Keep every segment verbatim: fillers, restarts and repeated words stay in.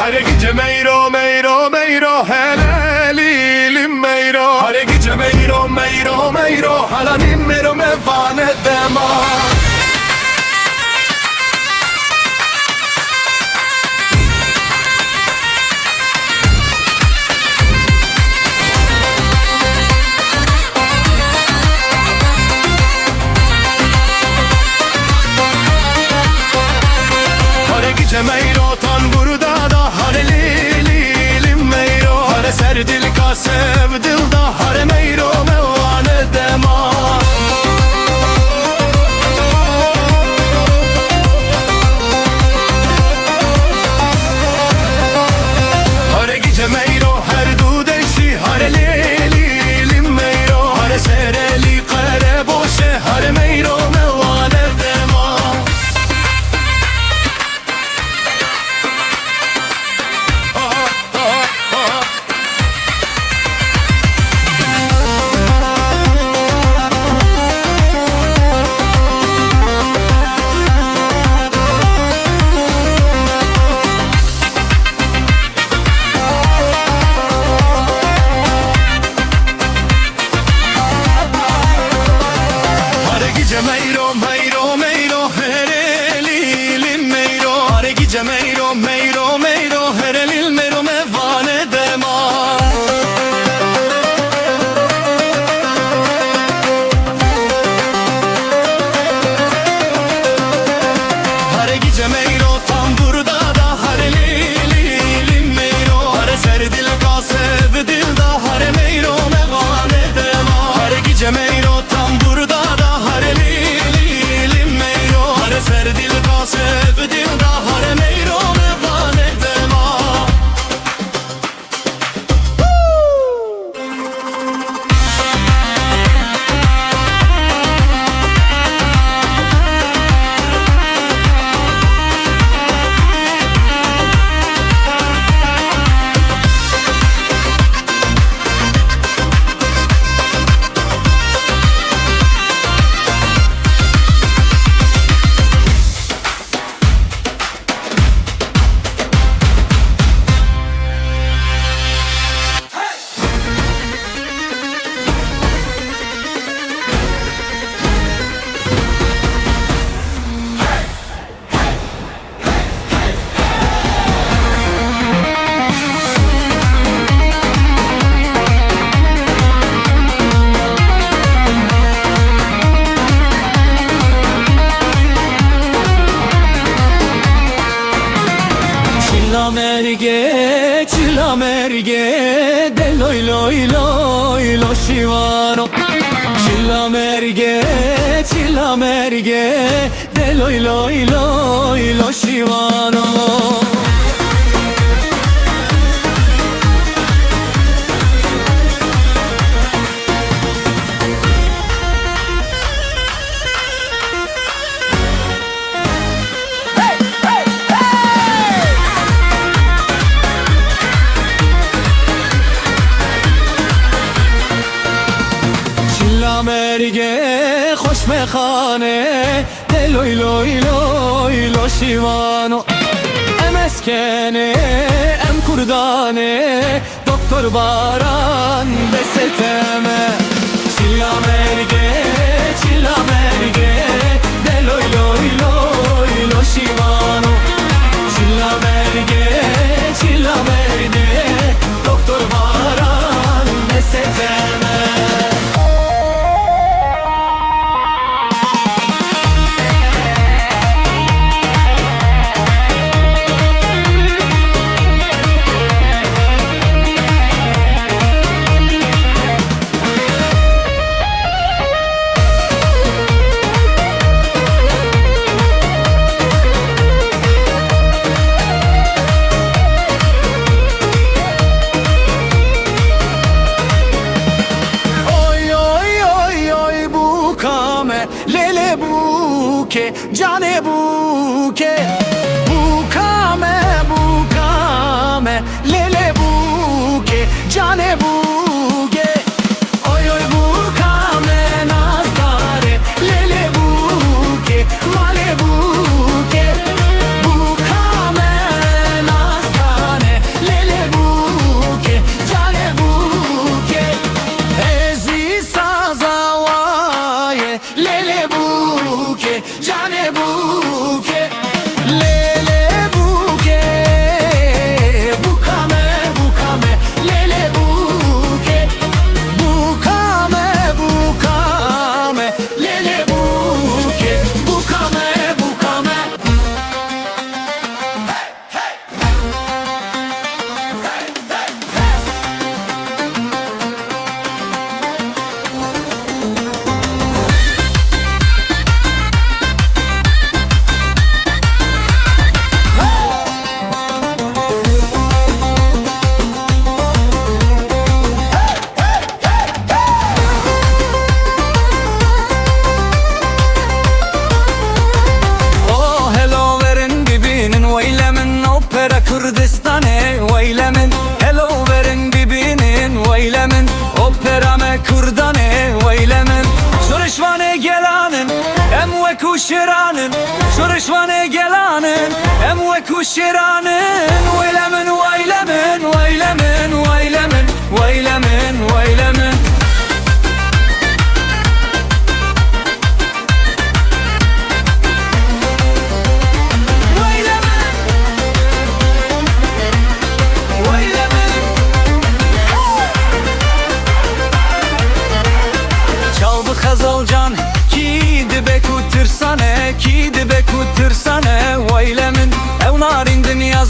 Hare gece meyro, meyro, meyro, hele lîlî meyro. Hare gece meyro, meyro, meyro, hele lîlî meyro, me vane dema. Hare gece meyro, tambur dada, hare lîlî meyro. Hare ser dil ka sev dil da, hare meyro, me vane dema. Hare gece meyro, her du deştî, hare lîlî meyro. Hare serelî qere boşe, hare meyro, me vane dema. Hare gece meyro, meyro, meyro, here lîlî meyro. Hare gece meyro, meyro, meyro, here lîlî meyro, me vane dema. Hare gece meyro, tambur dada, hare lîlî meyro. Hare ser dil ka sev dil da, hare meyro, me vane dema. Hare gece meyro, tambur dada, hare lîlî meyro. Hare ser dil ka sev dil da, hare meyro, me vane dema. Çila merge, çila merge, de loy loy loy lo şivano. Çila merge, çila merge, de loy loy loy lo şivano. Çila merge xweş mexane, de loy loy loy lo şivano. Em eskene, em kurdane, Doktor Baran beseteme. Çila merge, çila merge, de loy loy loy lo şivano. Çila merge, çila merge, Doktor Baran beseteme. Opera Kurdistanê, weyle min. Helo werin bibînin, weyle min. Opera me Kurdanê, weyle min. Şorişvanê gelanin, em wekû şêranin. Şorişvanê gelanin, em wekû şêranin. Weyle min, weyle min, weyle min, weyle min, weyle min, weyle min. Çaw bi Xezalcan, kî dibe ku tirsane, kî dibe ku tirsane, weyle min, ew narîn dinya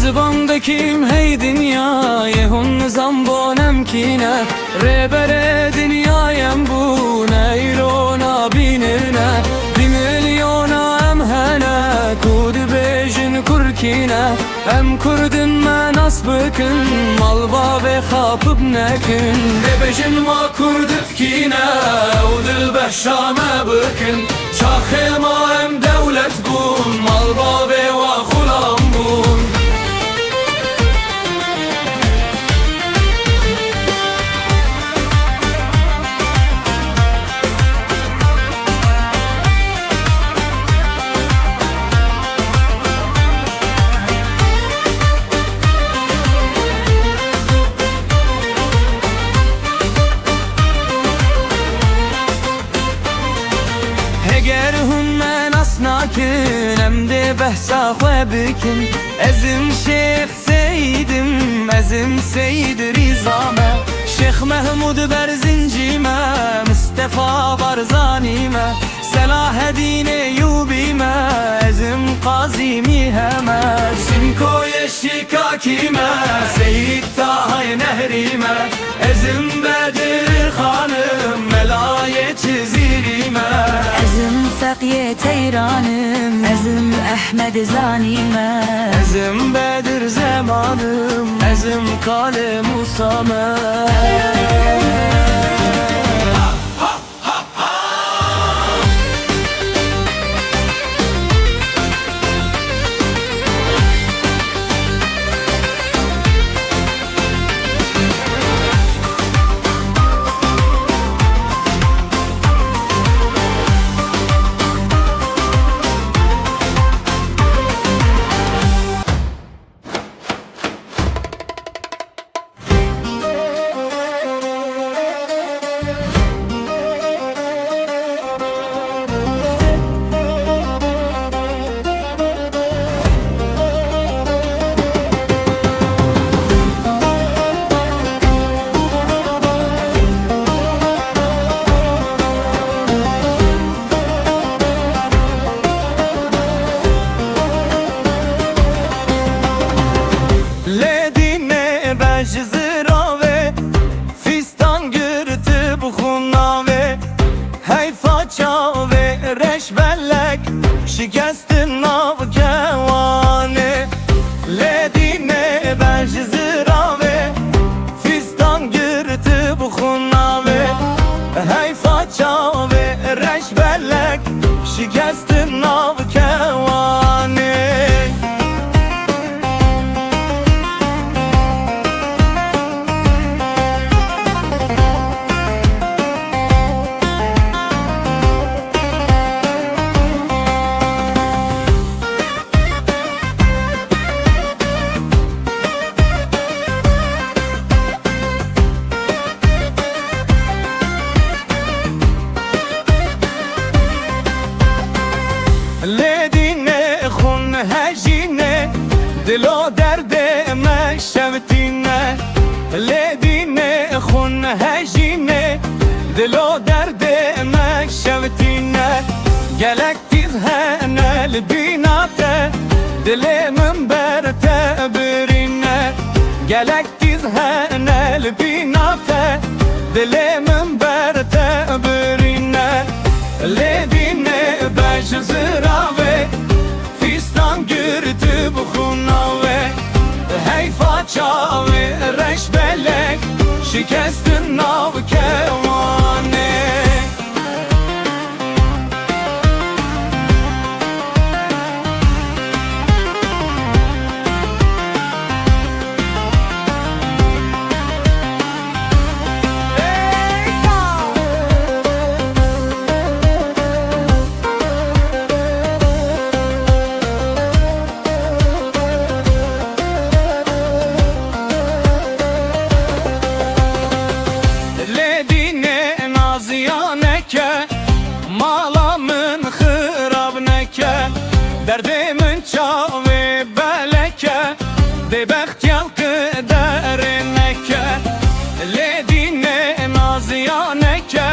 Di bang de kîm hey dinyayê hûn nizan bonem kî ne. Rêberê dinyayê em bûne îro nabînine. Dî milyona em hene ku dibêjin kur kî ne. Em kurd in me nas bikin, mal bavê xapib nekin. Dê bêjin ma kurd kî ne û dil behşa me bikin. Çaxê ma em dewlet bûn, mal bavê wa xulam bûn. Heger hûn me nas nakin, em dê behsa xwe bikin. Ez im Şêx Seyîd im, ez im Seyîd Rîza me. Şêx Mehmûd Berzincî me, Mistefa Barzanî me. Selahedîn Eyûbî me, ez im Qazî Mîhemed. Simkoyê Şîkakî me, Seyîd Tahayê Nehrî me. Ez im Bedir Xan im, Melayê Cizîrî me. Ez im Feqiyê Teyran im, ez im Ehmed Zanî me. Ez im Bedir Zeman im, ez im Kalê Mûsa me. Lê dînê be ji ziravê, fîstan girtibû xûn navê. Heyfa çavê reşbelek, şikestin nav kewanê. Lê dînê be ji ziravê, fîstan girtibû xûn navê. Heyfa çavê reşbelek, şikestin nav kewanê. Lê dînê xûn hejînê, dilo derdê me şewtîne. Lê dînê xûn hejînê, dilo derdê me şewtîne. Gelek tîz hene li bîna te, dilê min ber te birîne. Gelek tîz hene li bîna te, dilê min ber te birîne. Lê dînê be ji ziravê, fîstan girtibû xûn navê. Heyfa çavê reşbelek, şikestin nav kewanê. Lê dînê naziyaneke, mala min xirab neke. Derdê min çavê beleke, dê bextiyal qiderê neke. Lê dînê naziyaneke,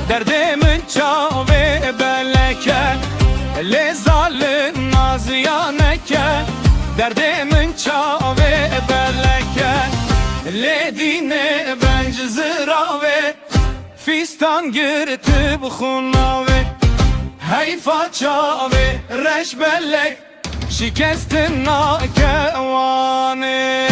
derdê min çavê beleke. Lê zalim naziyaneke, derdê min Çavê beleke lê dînê benc ziravê, fîstan girtibû xûna wê. Heyfa çavê reş belek şikestin nake wanê.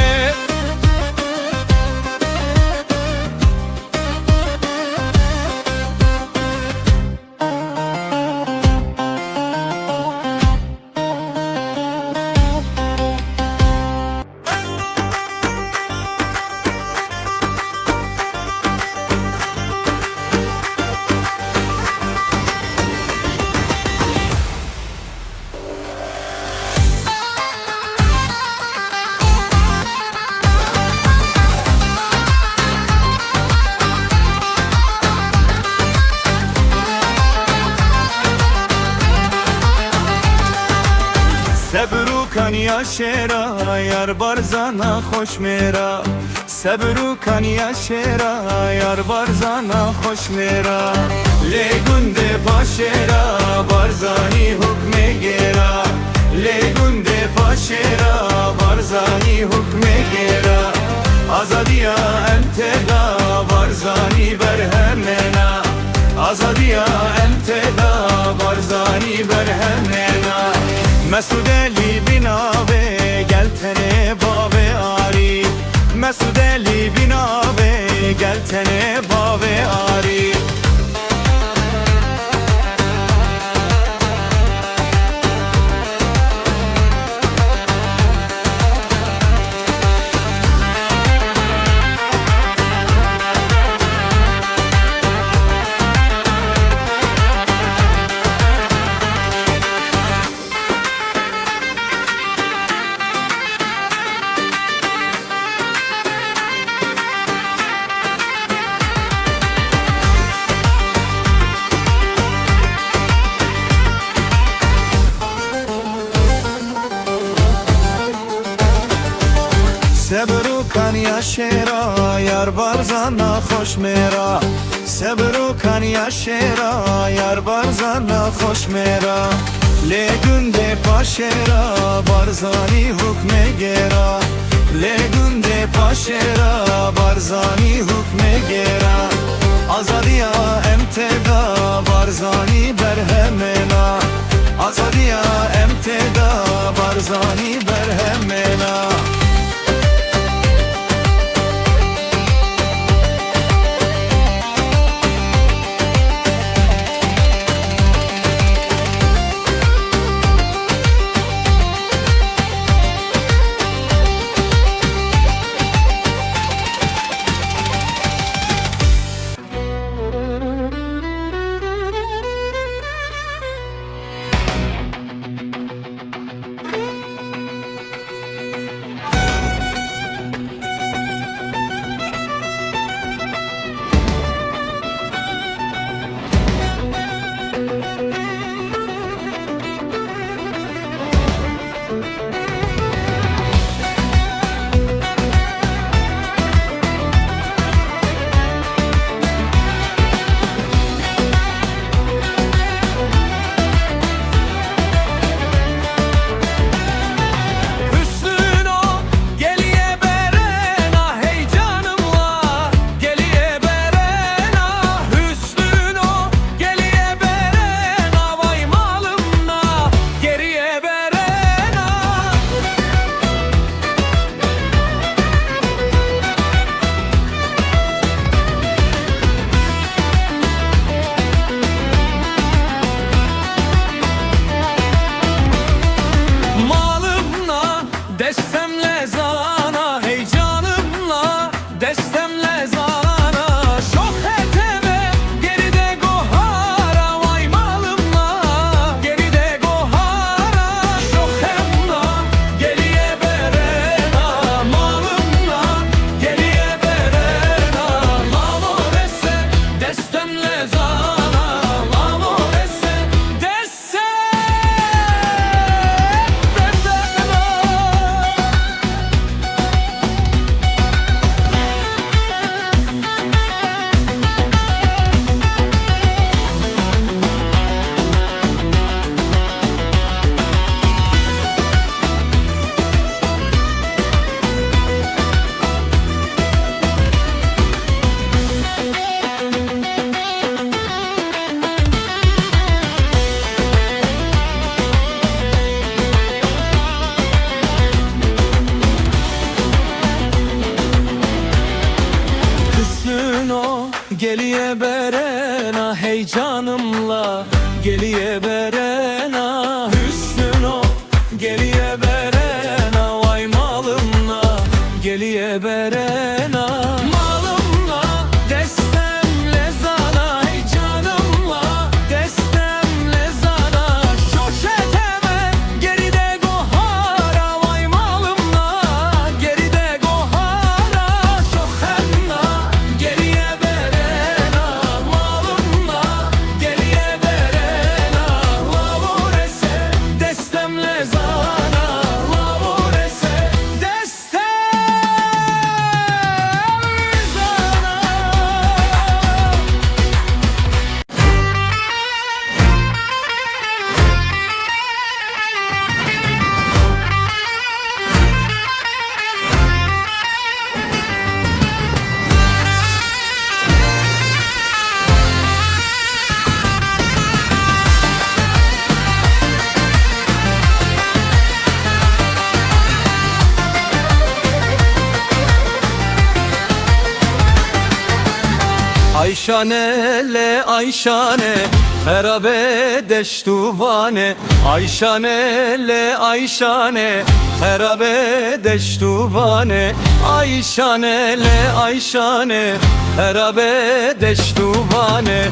Sebir û kaniya şêra, yar Barzana xweş mêra. Sebir û kaniya şêra, yar Barzana xweş mêra. Lê gundê paşêra, Barzanî hukmê gêra. Lê gundê paşêra, Barzanî hukmê gêra. Azadiya em têda, Barzanî berhemêna. Azadiya em têda, Barzanî berhemêna. Mesûd Elî bîna vê, gel tenê bavê arî. Mesûd Elî bîna vê, gel tenê bavê arî. Sebir û kaniya şêra, yar Barzana xweş mêra. Sebir û kaniya şêra, yar Barzana xweş mêra. Lê gundê paşêra, Barzanî hukmê gêra. Lê gundê paşêra, Barzanî hukmê gêra. Azadiya em têda, Barzanî berhemêna. Azadiya em têda, Barzanî berhemêna. Hüsnün o, geliye berena heyecanımla, geliye berena. Hüsnün o, geliye berena, vay malımla, geliye berena. Malımla, destemle zana, heyecanımla, destemle zana. Şoşeteme, geride gohara, vay malımla, geride gohara. Şoxemna, geriye berena, malımla, geriye berena. Lavorese, destemle zana, lavorese, destemle zana. Ayşane le Ayşane, xerabe deşt û vane. Ayşane le Ayşane, xerabe deşt û vane. Ayşane le Ayşane, xerabe deşt û vane.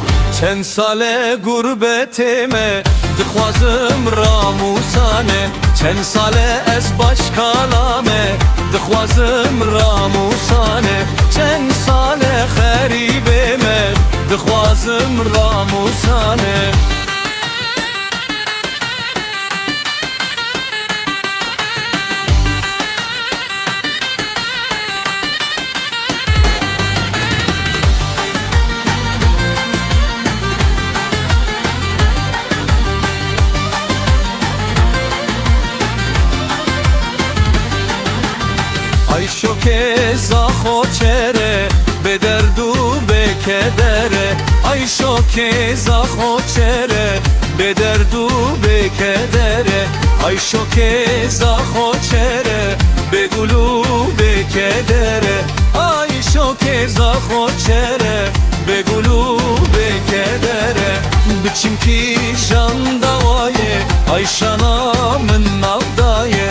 Çend sale gurbetê me, dixwazim ramûsane. Çend sale ez başkala me, dixwazim ramûsane. Çend sale xerîbê me, dixwazim ramûsane. Ayşo keza xo çere, bê derd û bê kedere. Ayşo keza xo çere, bê derd û bê kedere. Ayşo keza xo çere, bê gul û bê kedere. Ayşo keza xo çere, bê gul û bê kedere. Biçim kîjan dawaye, Ayşana min nav daye.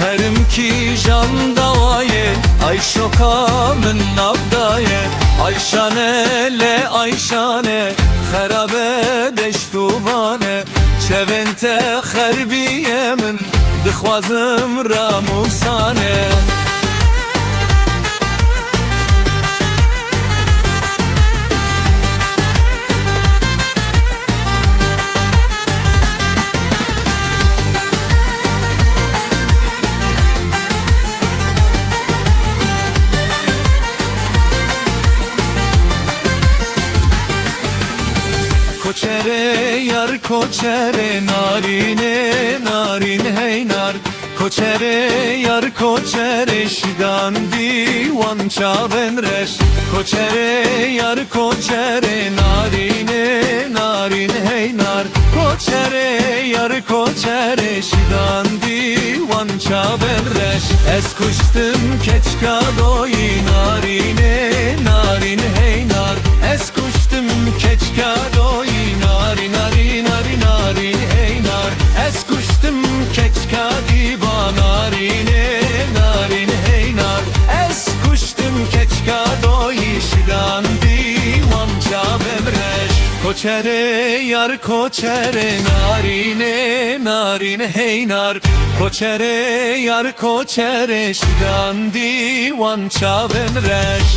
Herim kîjan dawaye, Ayşoka min nav daye. Ayşane le Ayşane, xerabe deşt û vane. Çevên te xerbiye min, dixwazim ramûsane. Koçere yar koçere, narîne narîn hey nar. Koçere yar koçere, şidan dîwan çavên reş. Koçere yar koçere, narîne narîn hey nar. Koçere yar koçere, şidan dîwan çavên reş. Ez kuştim keçka doyî, narîne narîn hey nar. Ez kuştim keçka doyî, narî narî narî narîn hey nar. Ez kuştim keçka dîba, narîne narîn hey nar. Ez kuştim keçka doyî, şidan dîwan çavên reş. Koçere yar koçere, narîne narîn hey nar. Koçere yar koçere, şidan dîwan çavên reş.